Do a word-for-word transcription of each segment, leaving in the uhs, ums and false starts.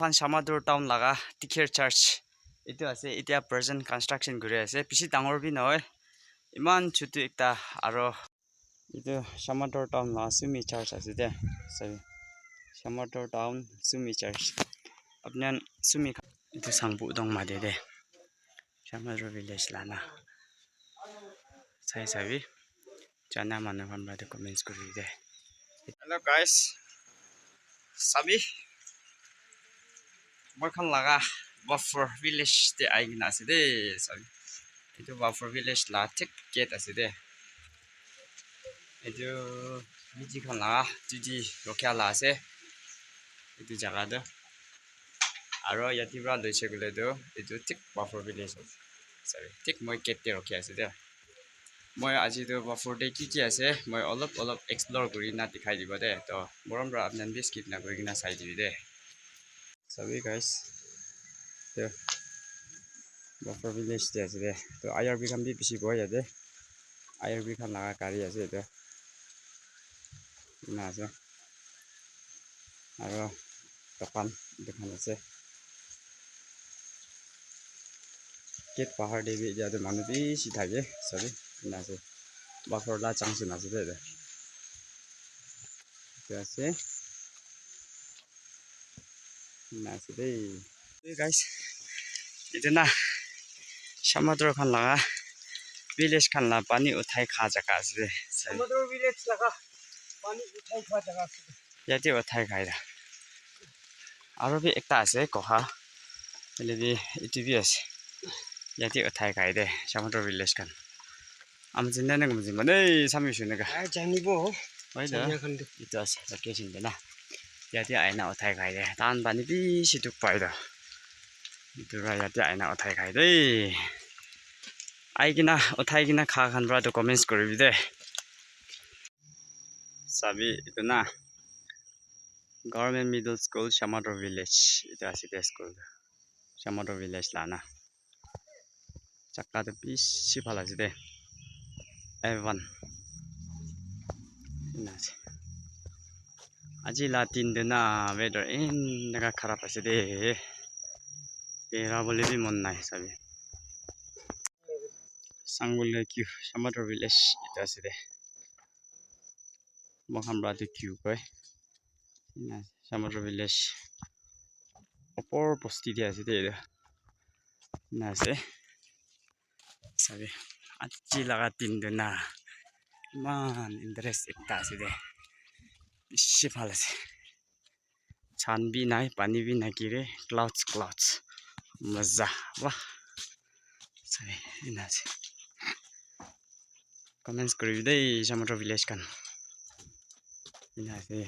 Khan Shamator town laga Tikher church. Etu ase, etia present construction kuri ase. Bishi dangor bi nohoi. Iman chutu ekta aro etu Shamator town la Sumi church ase de. Sabi. Shamator town Sumi church. Apni khan Sumi khan etu Sangpudong mati de. Shamator village la na. Sai sabi. Jana manu khan para tu comments kuri de. Hello guys. Sabi. Moi khan laga Buffer village te ai kena ase de. Sabi. Etu Buffer village la thik gate ase de. Etu miji khan laga duty rukha la ase. Etu jaga tu. Aro yate para loise koile tu etu thik Buffer village ase. Sabi. Thik moi gate te rukhi ase de. Moi aji tu Buffer te ki ki ase, moi olop olop explore kuri na dikhai dibo de. To, morom para apni khan bi skip na kuri kena sai dibi de. Sabi guys. To, Buffer village te ase de. To, I R B khan bi bishi bohe yate. I R B khan laga gari ase etu. Ena ase. Aro dukan, dukan ase. Gate bahar te bi etia te manu bishi thake, sabi, ena ase. Buffer la junction ase de etu. Etu ase. Ena ase de. Hey guys, etu na Shamator khan laga village khan la pani uthai kha jaga ase de. Sabi. Shamator village laga pani uthai kha jaga ase. Yate uthai khai da. Aro bi ekta ase koha. Hoile bi etu bi ase. Yate uthai khai de Shamator village khan. Am jinda na gum jinda na sami shuna ka. Ai janibo. Oi da. Janya khan de. Etu ase location de na. Yate aina uthai khai de. Tan pani bishi duk pai da. Etu para yate aina uthai khai de. Ai kena uthai kena kha khan para tu comments kuri bi de. Sabi etu na. Government Middle School, Shamator Village. Etu ase de school. Shamator Village la na. Jaga tu bishi bhal ase de. Evan. Ena ase. Aji la din de na weather eneka kharap ase de. Bera bole bi mon nai sabi. Sangbul Q, Shamator Village. Etu ase de. Moikhan para tu Q koi. Ena Shamator village. Upor bosti te ase de etu. Ena ase. Sabi. Aji laga din tu na. Eman interest ekta ase de. Bishi bhal ase. Chan bi nai, pani bi nai kire, clouds, clouds. Maza, wah. Sabi, ena ase. Comments kuri bi de, Shamator village khan. Ena ase.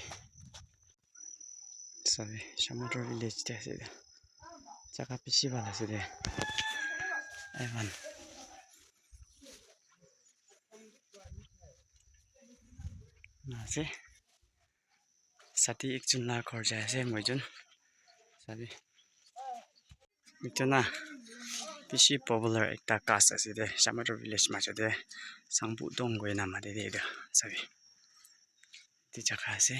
Sabi, Shamator village te ase. Jaga bishi bhal ase de. Eman. Ena ase. Sati ekjon la ghor jai ase moi jun. Sabi. Etu na bishi popular ekta ghas ase de. Shamator village majo de. Sangpudong koi na mati de etu. Sabi. Etu jaga ase.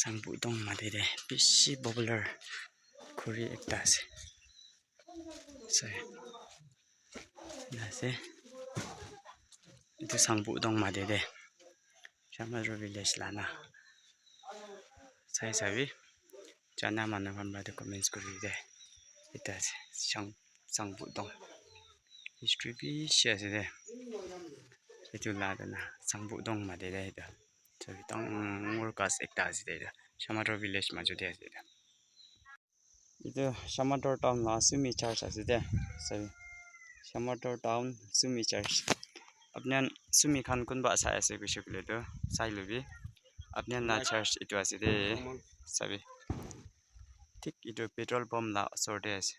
Sangpudong mati de. Bishi popular khuri ekta ase. Sabi. Ena ase. Etu Sangpudong mati de. Shamator village la na. Sai sabi. Jana manu khan para tu comments kuri de. Etu ase. Sang, Sangpudong. History bishi ase de. Etu la de na. Sangpudong mati de etu. Sabi dangor ghas ekta ase de etu. Shamator village majo de ase etu. Etu Shamator town la Sumi church ase de. Sabi. Shamator town Sumi church. Apni khan Sumi khan kunba sai ase koise koile tu sai lobi. Apni khan la church etu ase de. Sabi. Thik etu petrol pump la osor te ase.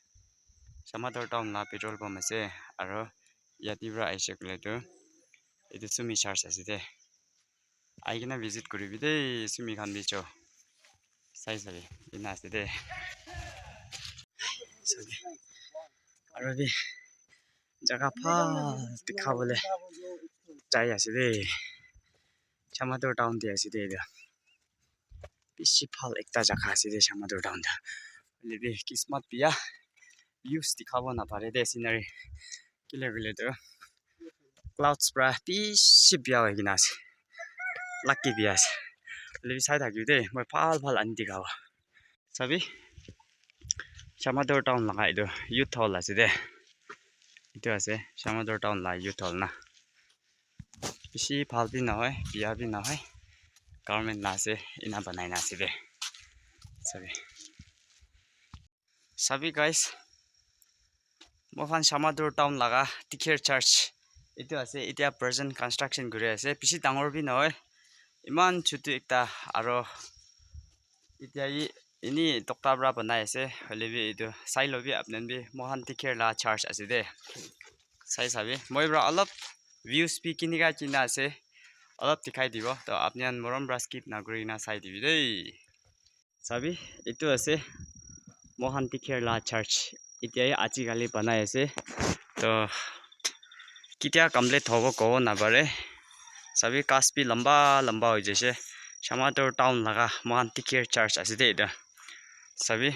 Shamator town la petrol pump ase. Aro yate para ahise koile tu etu Sumi church ase de. Ahi kena visit kuri bi de, Sumi khan bi cho. Sai sabi, ena ase de. Sabi. Aro bi jaga bhal dikha bole jai ase de. Shamator town te ase de etu. Bishi bhal ekta jaka ase de Shamator town tu. Hoile bi kismat biya views dikhabo napare de scenery. Kile koile tu clouds pra bishi biya hoi kena ase. Lucky biya ase. Hoile bi sai thakibi de moi bhal bhal ani dikhabo. Sabi? Shamator town laga etu youth hall ase de. Etu ase Shamator town la youth hall na. Bishi bhal bi nohoi, biya bi nohoi. Government la ase, ena banai na ase de. Sabi? Sabi guys, moikhan Shamator town laga Tikher church etu ase, etia present construction kuri ase, bishi dangor bi nohoi, iman chutu ekta, aro etia yi ini tokta pra banai ase, hoile bi etu sai lo bi apni khan bi, moikhan Tikher la church ase de, sai sabi, moi pra olop views bi kinika kina ase, olop dikhai dibo, to apni khan morom pra skip nakuri kena sai dibi de. Sabi, etu ase moikhan Tikher la church. Etia he aji kali banai ase. To ketia complete hobo kobo napare. Sabi, ghas bi lamba lamba hoi jaise. Shamator town laga moikhan Tikher church ase de etu. Sabi,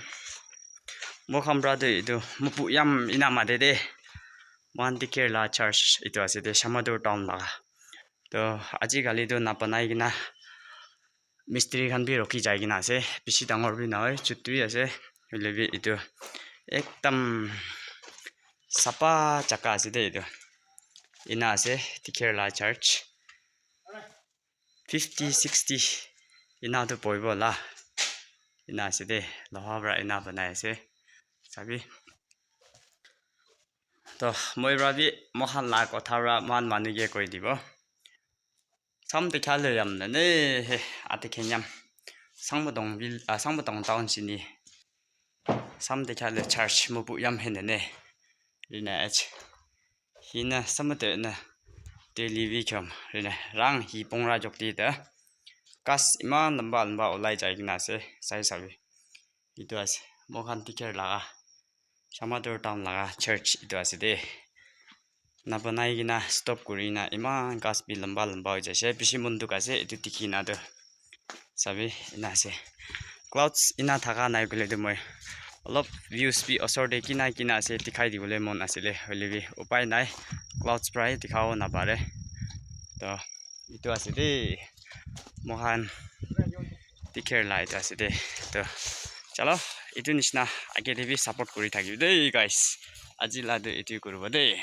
moikhan pra tu etu Mupuyam ena mate de. Moikhan Tikher la church etu ase de Shamator town laga. To aji kali tu nabanai kena mistri khan bi rukhi jai kena ase, bishi dangor bi nahoi, chutu bi ase, hoile bi etu ekdam sapha jaka ase de etu. Ena ase Tikher la church, fifty, sixty ena tu bohibo la. Ena ase de, loha pra ena banai ase, sabi. To moi pra bi moikhan la kotha pra moikhan manu ke koi dibo. Sam te khale yam na ne he ate khenyam. Sangbo dong vil, ah, Sangbo dong town sini. Sam te khale church Mupuyam he ne ne. Rina ach. Hina samate na te livi kham. Rina rang hi pongra jok ti ta. Ghas iman lamba lamba olai jai kena ase. Sai sabi. Etu ase. Moikhan Tikher laga. Shamator town laga church etu ase de. Nabanai kena stop kuri na iman ghas bi lamba lamba hoi jaise. Bishi mon dukh ase etu dikhi na tu. Sabi ena ase. Clouds ena thaka nai koile tu moi olop views bi osor te kina kina ase dikhai dibole mon asile. Hoile bi upai nai. Clouds pra he dikhabo napare. To etu ase de. Moikhan Tikher la etu ase de. To chalo, etu nishina age te bi support kuri thakibi de guys. Aji la tu etu kuribo de.